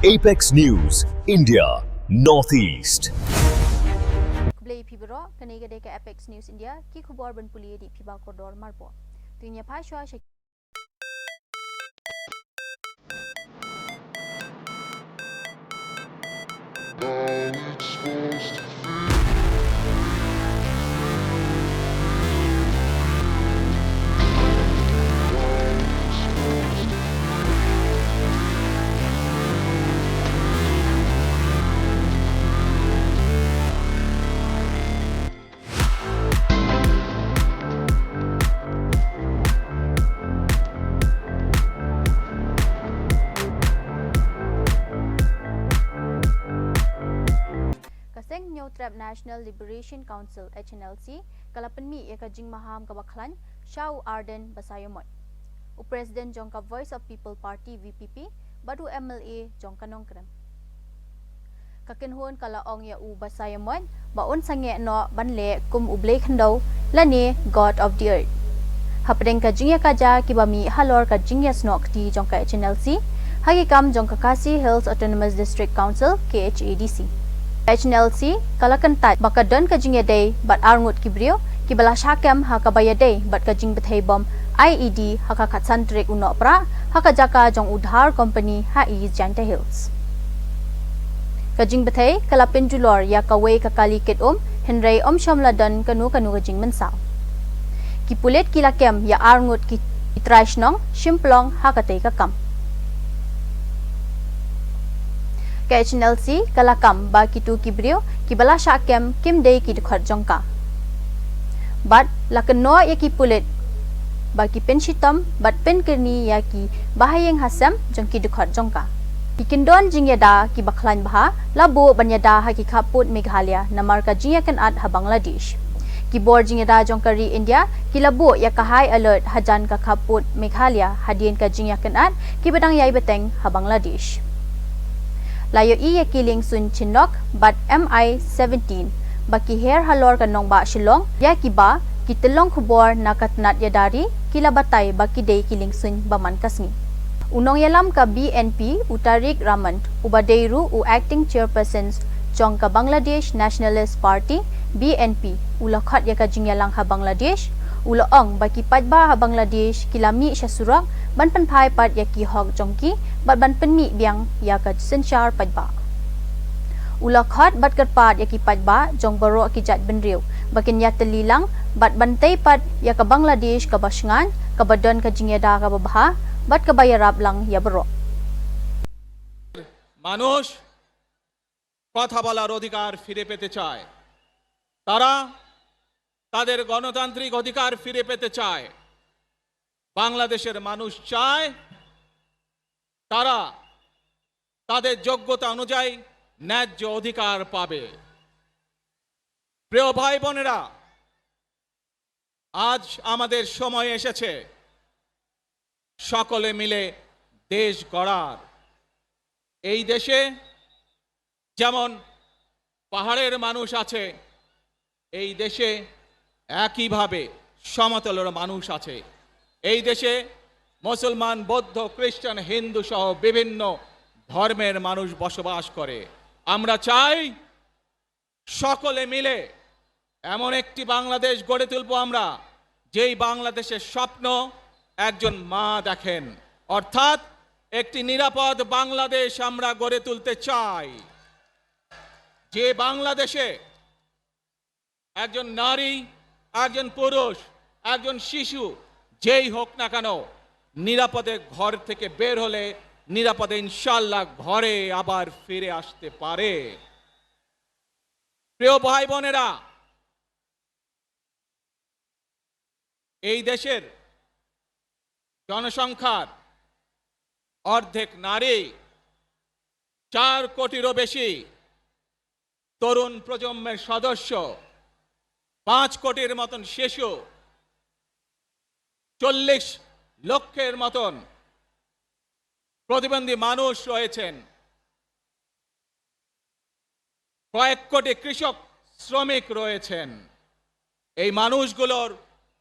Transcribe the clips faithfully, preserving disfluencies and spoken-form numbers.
Apex News, India, Northeast. Khublei phi baroh, kane ka dei ka Apex News India, ki khubor ban pule da i Phiba Kordor Marbo. To ngin ïa phai shuwa sha Ka seng Hynñiewtrep National Liberation Council, H N L C, ka la pynmih ïa ka jingmaham kaba khlaiñ sha u Ardent Basaiawmoit, u President jong ka Voice of People Party, V P P, bad u M L A jong ka Nongkrem. Ka kynhun ka la ong ïa u Basaiawmoit ba un sangeh noh ban leh kum u Blei Khyndew lane God of the Earth. Hapdeng ka jingïakajia kiba mih halor ka jingïasnoh kti jong ka H N L C ha ki kam jong ka Khasi Hills Autonomous District Council, K H A D C, H N L C ka la kyntait ba ka don ka jingïadei bad arngut ki briew kiba la shah kem ha kaba ïadei bad ka jingbthei bom I E D ha ka khatsan tarik u Nohprah ha ka jaka jong u Dhar Company ha East Jaintia Hills. Ka jingbthei ka la pynjulor ïa kawei ka kali kit um, hynrei ym shym la don kano kano ka jingmynsaw. Ki pulit ki la kem ïa arngut ki trai shnong shim pynlong ha katei ka kam. Ka H N L C ka la kam ba kito ki briew kiba la shah kem kim dei ki dkhot jong ka. Bad la kynnoh ïa ki pulit ba ki pynshitom bad pynkyrni ïa ki bahaïing hasem jong ki dkhot jong ka. Ki kyndon jingïada kiba khlaiñ bha la buh ban ïada ha ki khappud Meghalaya namar ka jingïakynad ha Bangladesh. Ki bor jingïada jong ka ri India ki la buh ïa ka high alert hajan ka khappud Meghalaya hadien ka jingïakynad kiba dang ïai bteng ha Bangladesh. La ïohi ïa ki liengsuiñ Chinook bad M I seventeen ba ki her halor ka nongbah Shillong, ïa kiba ki tyllong khubor na ka tnat ïada ri ki la batai ba ki dei ki liengsuiñ ba man ka sngi. U nongïalam ka B N P u Tariq Rahman, uba dei ruh u acting chairperson jong ka Bangladesh Nationalist Party, B N P, u la khot ïa ka jingïalang ha Bangladesh, u la ong ba ki paidbah ha Bangladesh ki la mih sha surok ban pynphai pat ïa ki hok jong ki bad ban pynmih biang ïa ka synshar paidbah. U la khot bad kyrpad ïa ki paidbah jong baroh ki jaitbynriew ba kin ïatylli lang bad ban tei pat ïa ka Bangladesh kaba shngaiñ, kaba don ka jingïada kaba bha bad kaba ïarap lang ïa baroh. মানুষ কথা বলার অধিকার ফিরে পেতে চায়, তারা তাদের গণতান্ত্রিক অধিকার ফিরে পেতে চায়। বাংলাদেশের মানুষ চায় তারা তাদের যোগ্যতা অনুযায়ী ন্যায্য অধিকার পাবে। প্রিয় ভাই বোনেরা, আজ আমাদের সময় এসেছে সকলে মিলে দেশ গড়ার। এই দেশে যেমন পাহাড়ের মানুষ আছে, এই দেশে একইভাবে সমতলের মানুষ আছে। এই দেশে মুসলমান, বৌদ্ধ, খ্রিস্টান, হিন্দু সহ বিভিন্ন ধর্মের মানুষ বসবাস করে। আমরা চাই সকলে মিলে এমন একটি বাংলাদেশ গড়ে তুলবো আমরা, যেই বাংলাদেশের স্বপ্ন একজন মা দেখেন, অর্থাৎ একটি নিরাপদ বাংলাদেশ আমরা গড়ে তুলতে চাই, যে বাংলাদেশে একজন নারী, একজন পুরুষ, একজন শিশু, যেই হোক না কেন, নিরাপদে ঘর থেকে বের হলে নিরাপদে ইনশাআল্লাহ ঘরে আবার ফিরে আসতে পারে। প্রিয় ভাই বোনেরা, এই দেশের জনসংখ্যার অর্ধেক নারী, চার কোটিরও বেশি তরুণ প্রজন্মের সদস্য, পাঁচ কোটির মতন শিশু, চল্লিশ লক্ষের মতন প্রতিবন্ধী মানুষ রয়েছেন, কয়েক কোটি কৃষক শ্রমিক রয়েছেন। এই মানুষগুলোর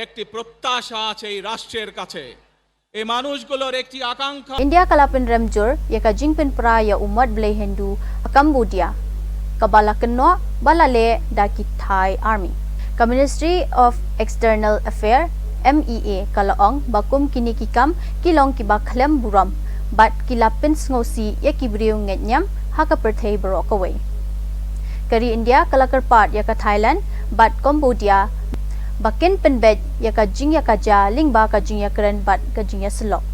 একটি প্রত্যাশা আছে এই রাষ্ট্রের কাছে, এই মানুষগুলোর একটি আকাঙ্ক্ষা। India ka la pynrem jur ïa ka jingpynpra ïa u mot blei Hindu ha Cambodia, kaba la kynnoh ba la leh da ki Thai Army. Ka Ministry of External Affairs, M E A, ka la ong ba kum kine ki kam ki long kiba khlem burom bad ki la pynsngewsih ïa ki briew ngeit niam ha ka pyrthei baroh kawei. Ka ri India ka la kyrpad ïa ka Thailand bad Cambodia ba kin pynbeit ïa ka jingïakajia lyngba ka jingïakren bad ka jingïasyllok.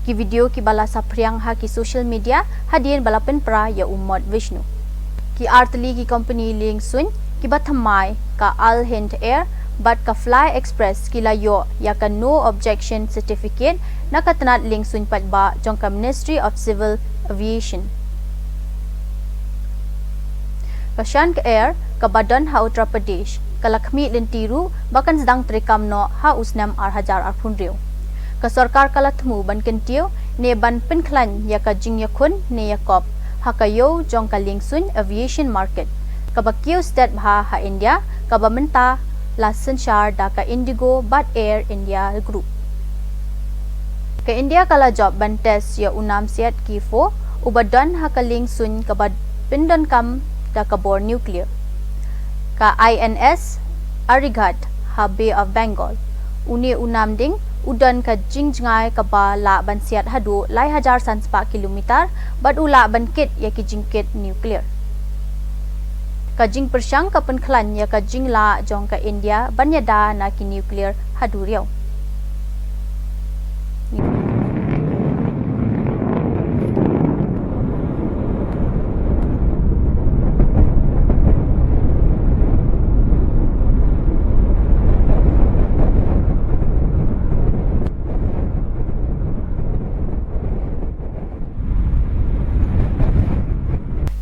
Ki video kiba la saphriang ha ki social media hadien ba la pynpra ïa u mot Vishnu. Ki artylli ki kompani liengsuiñ kiba thymmai, ka Al Hind Air bad ka Fly Express, ki la ïoh ïa ka No Objection Certificate na ka tnat liengsuiñ paidbah jong ka Ministry of Civil Aviation. Ka Shankh Air kaba don ha Uttar Pradesh ka la khmih lynti ruh ba kan sdang treikam noh ha u snem ar hajar arphew hynriew. Ka sorkar ka la thmu ban kyntiew ne ban pynkhlaiñ ïa ka jingïakhun ne ïakop ha ka ïew jong ka liengsuiñ aviation market, kaba kiew stet bha ha India, kaba mynta la synshar da ka Indigo bad Air India Group. Ka India ka la jop ban test ïa u namsiat K four uba don ha ka liengsuiñ kaba pyndonkam da ka bor nuclear, ka I N S Arighat ha Bay of Bengal. Une u namding u don ka jingjngai kaba lah ban siat haduh lai hajar san spah kilometer bad u lah ban kit ïa ki jingkit nuclear. Ka jingpyrshang ka pynkhlaiñ ïa ka jinglah jong ka India ban ïada na ki nuclear ha duriaw.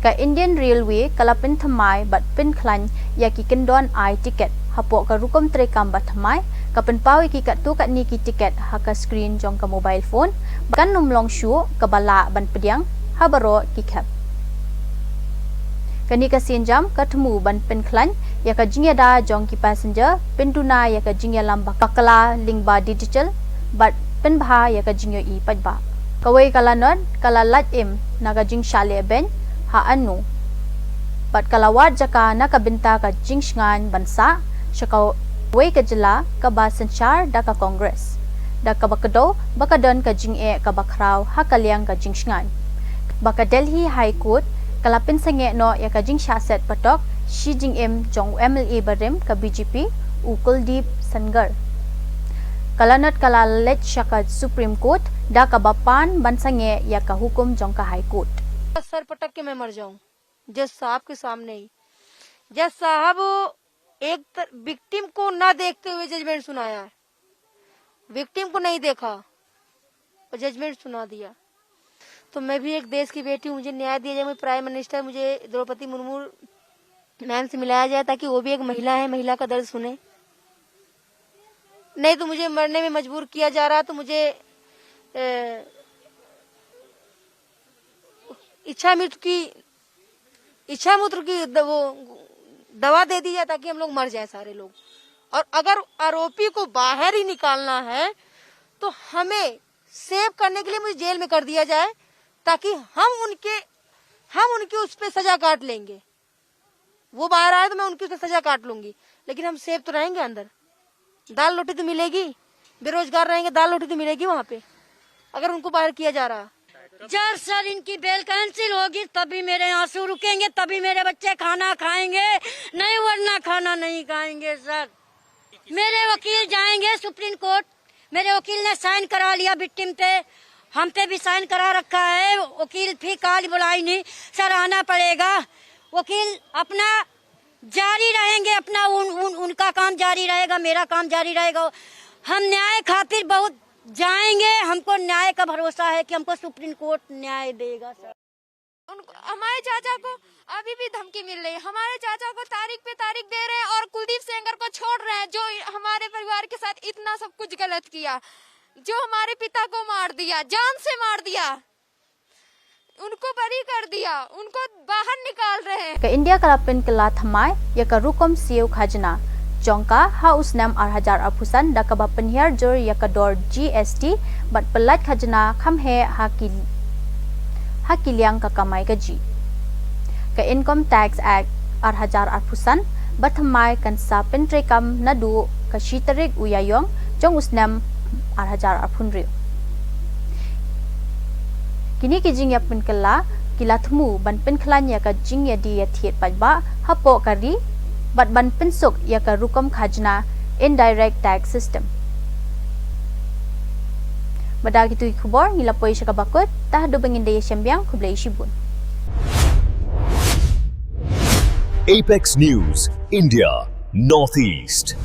Ka Indian Railway ka la pynthymmai bad pynkhlaiñ ïa ki kyndon ai tiket hapoh ka rukom treikam ba thymmai, ka pynpaw ïa ki katto katne ki tiket ha ka screen jong ka mobile phone, ba kan ym long shuh kaba lah ban pdiang ha baroh ki khep. Kane ka sienjam ka thmu ban pynkhlaiñ ïa ka jingïada jong ki passenger, pynduna ïa ka jingïalam bakla lyngba digital bad pynbha ïa ka jingïohi paidbah. Kawei ka lanot ka la lait im na ka jingshah leh beiñ ha Annu bad ka la wad jaka na ka bynta ka jingshngaiñ ban sah sha kawei ka jylla kaba synshar da ka Congress, da kaba kdew ba ka don ka jingeh kaba khraw ha ka liang ka jingshngaiñ, ba ka Delhi High Court ka la pynsangeh noh ïa ka jingshah set patok shi jingim jong u M L A barim ka B J P, u Kuldeep Sanghar. Ka lanot ka la leit sha ka Supreme Court da kaba pan ban sangeh ïa ka hukum jong ka High Court. सर पटक के मैं मर जाऊं जज साहब के सामने ही। जज साहब, एक विक्टिम को ना देखते हुए जजमेंट सुनाया, विक्टिम को नहीं देखा और जजमेंट सुना दिया। तो मैं भी एक देश की बेटी हूँ, मुझे न्याय दिया जाए। मुझे प्राइम मिनिस्टर, मुझे द्रौपदी मुर्मू मैम से मिलाया जाए, ताकि वो भी एक महिला है, महिला का दर्द सुने। नहीं तो मुझे मरने में मजबूर किया जा रहा, तो मुझे इच्छा मृत्यु की इच्छा मृत्यु की वो दवा दे दी जाए, ताकि हम लोग मर जाए सारे लोग। और अगर आरोपी को बाहर ही निकालना है तो हमें सेव करने के लिए मुझे जेल में कर दिया जाए, ताकि हम उनके हम उनकी उस पर सजा काट लेंगे। वो बाहर आए तो मैं उनकी उस पर सजा काट लूंगी, लेकिन हम सेव तो रहेंगे अंदर। दाल रोटी तो मिलेगी, बेरोजगार रहेंगे, दाल रोटी तो मिलेगी वहां पे, अगर उनको बाहर किया जा रहा। जब सर इनकी बेल कैंसिल होगी तभी मेरे आंसू रुकेंगे, तभी मेरे बच्चे खाना खाएंगे, नहीं वरना खाना नहीं खाएंगे सर। मेरे वकील जाएंगे सुप्रीम कोर्ट, मेरे वकील ने साइन करा लिया विक्टिम पे, हम पे भी साइन करा रखा है। वकील फिर कॉल बुलाई नहीं, सर आना पड़ेगा। वकील अपना जारी रहेंगे, अपना उन, उन उनका काम जारी रहेगा, मेरा काम जारी रहेगा। हम न्याय खातिर बहुत जाएंगे, हमको न्याय का भरोसा है कि हमको सुप्रीम कोर्ट न्याय देगा सर। उनको, हमारे चाचा को अभी भी धमकी मिल रही है। हमारे चाचा को तारीख पे तारीख दे रहे हैं और कुलदीप सेंगर को छोड़ रहे हैं, जो हमारे परिवार के साथ इतना सब कुछ गलत किया, जो हमारे पिता को मार दिया, जान से मार दिया, उनको बरी कर दिया, उनको बाहर निकाल रहे हैं। Ka India ka la pynkylla thymmai ïa ka rukom siew khajna jong ka ha u snem ar hajar arphew san da kaba pynhiar jur ïa ka dor G S T bad pyllait khajna kham heh ha ki ha ki liang ka kamai kajih. Ka Income Tax Act ar hajar arphew san ba thymmai kan sa pyntreikam naduh ka shi tarik u Ïaïong jong u snem ar hajar arphew hynriew. Kine ki jingïapynkylla ki la thmu ban pynkhlaiñ ïa ka jingïadie ïathied paidbah hapoh ka ri bad ban pynsuk ïa ka rukom khajna indirect tax system. Bad da kitu ki khubor ngi la poi sha kaba kut, te haduh ba ngin da ïashem biang, khublei shibun. Apex News, India, Northeast.